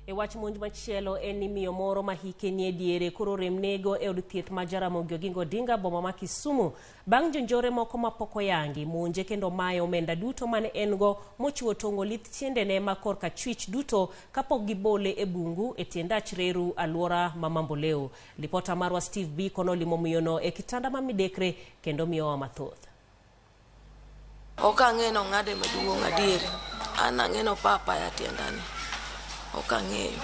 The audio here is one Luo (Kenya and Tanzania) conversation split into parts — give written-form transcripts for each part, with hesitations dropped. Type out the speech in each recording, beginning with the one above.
E wach monj machielo en ni miyo moro ma hike nie diere koro rem nego e od thieth ma Jaramogi Oginga Odinga boma ma Kisumu bang' jonjore moko mapok oyangi monje kendo maye omenda duto mane en go mochiwo tong'o lith tiendene ma korka chwich duto kapok gibole e bungu e tie ndach reru alwora ma Mamboleo. Lipota marwa Steve Biko nolimo miyono e kitanda ma midekre kendo miyowa mathoth. Ok ang'e ni ong'ade maduong' adier. An ang'e ni opa apaya tiendani. Ok ang'eyo.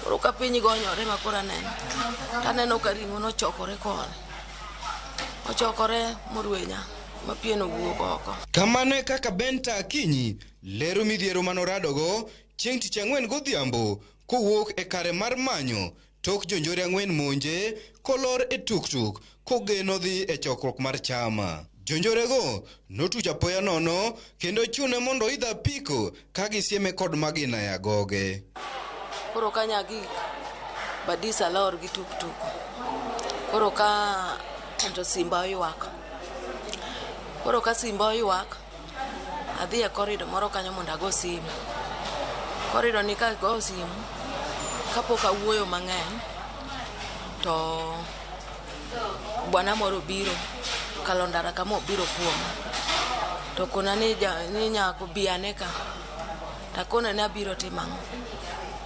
Koro ka piny gonyore ma koro aneno, to aneno ka ring'o nochokore koni. Ochokore morwenya ma pien owuok oko. Kamano e kaka Benta Akinyi lero midhiero manoradogo chieng' tich ang'wen godhiambo kowuok e kare mar manyo tok jonjore ang'wen monje kolor e tuktuk kogeno dhi e chokruok mar chama. Jonjorego notuch apoya nono kendo chune mondo oidh apiko ka gisieme kod magina e agoge. Koro ka nyagik Badisa lor gi tuktuk. Koro ka to simba oywak. Koro ka simba oywak, adhi e korido moro kanyo mondo ago simu. Korido ni ka ago simu, kapok awuoyo mang'eny, to bwana moro obiro kalo ndara kama obiro kuoma. To kona ni, ni nyako bi ane ka. Takone ni abiro timo ang'o.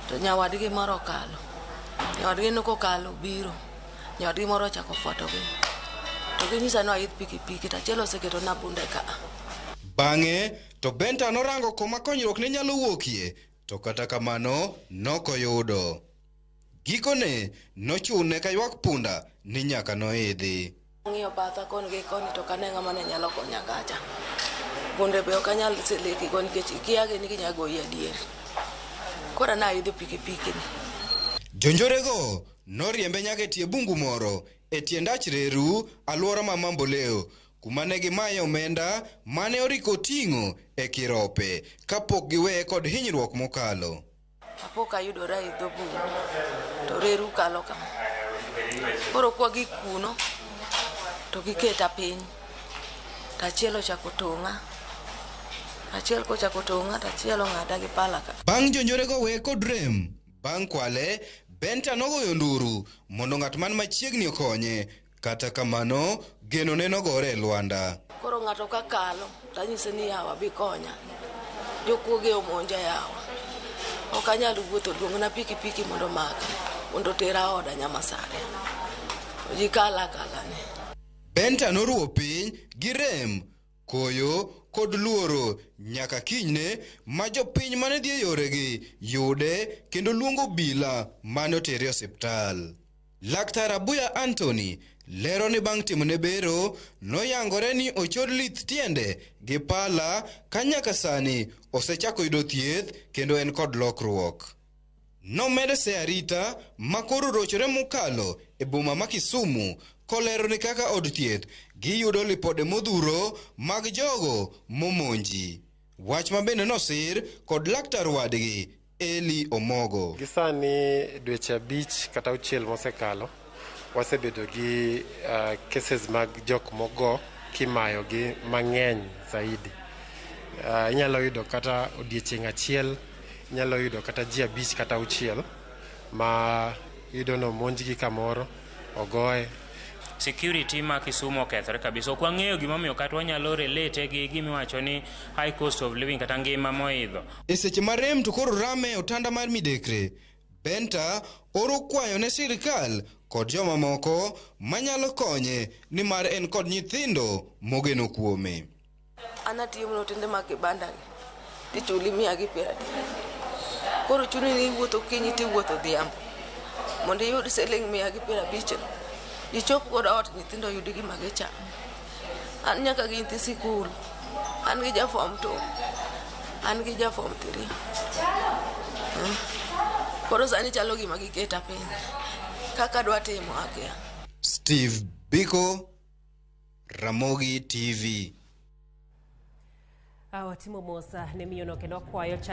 To nyawadgi moro okalo. Nyawadgi no kokalo biro. Nyawadgi moro ochako fuatogi. To ginyisa ni aidh pikipiki to achiel oseketo na bunde ka. Bang'e to Benta norango koma konyruok ne nyalo wuokie, to kata kamano nokoyudo. Gikone nochune kaywak punda ni nyaka noidhi. Ang'iyo batha koni gi koni to ok ane ng'ama ne nyalo konya kacha. Bunde be ok anyal seleki go nikech ikia gi ni ginya goyi adier. Koro an aidho pikipiki ni. Jonjorego noriembe nyaka e tie bungu moro e tie ndach reru alwora ma Mamboleo kuma ne gimaye omenda mane oriko oting'o e kirope kapok giweye kod hinyruok mokalo. Apo kayudora e dho bungu to reru kalo kama. Koro kwa gik kuno to giketa piny. To achiel ochako tong'a. Achiel kochako tong'a to achiel ong'ada gi pala ka. Bang' jonjorego weye kod rem bang' kwale, Benta nogoyo nduru mondo ng'at man machiegni okonye. Kata kamano, geno ne nogore e lwanda. Koro ng'ato ka kalo tanyise ni yawa bi konya. Jokuoge omonja yawa. Ok anyal wuotho luongna pikipiki mondo omaka mondo otera oda Nyamasaria. To ji kala akala ni. Benta noruwo piny gi rem, koyo kod luoro nyaka kinyne ma jopiny mane dhi e yoregi yude kendo luongo obila mane otere e osiptal. Laktar Abuya Anthony lero ni bang' timone bero noyangore ni ochod lith tiende gi pala ka nyaka sani osechako yudo thieth kendo en kod lokruok. Nomedo se arita ma koro orochore mokalo e boma ma Kisumu kolero ni kaka od thieth giyudo lipode modhuro mag jogo momonji. Wach ma bende nosir kod laktar wadgi Eli Omogo. Gi sani dweche 5 kata 6 mosekalo, wasebedo gi cases mag jok mogo kimayo gi mang'eny zaidi. Inyalo yudo kata odiechieng' achiel, inyalo yudo kata ji 5 kata 6 ma iyudo ni omonjgi kamoro, ogoye. Security ma Kisumu okethore kabisa. Ok wang'eyo gimomiyo kata wanyalo relate gi gimiwacho ni high cost of living kata ngima moidho. E seche ma rem to koro rame e otanda mar midekre, Benta oro kwayo ne sirikal kod jomamoko manyalo konye nimar en kod nyithindo mogeno kuome. An atiyo mana otende mag kibanda gi tichuli 130. Koro chuni ni iwuotho okinyi tiwuotho odhiambo mondo iyud siling 150 no. Ichop godo ot nyithindo oyud gima gichamo. An nyaka gi nyithi sikul. An gi ja form 2. An gi ja form 3. Koro sani chalo gima giketa piny. Kaka adwa timo akia. Steve Biko, Ramogi TV. Watimo mos ne miyono kendo akwayo.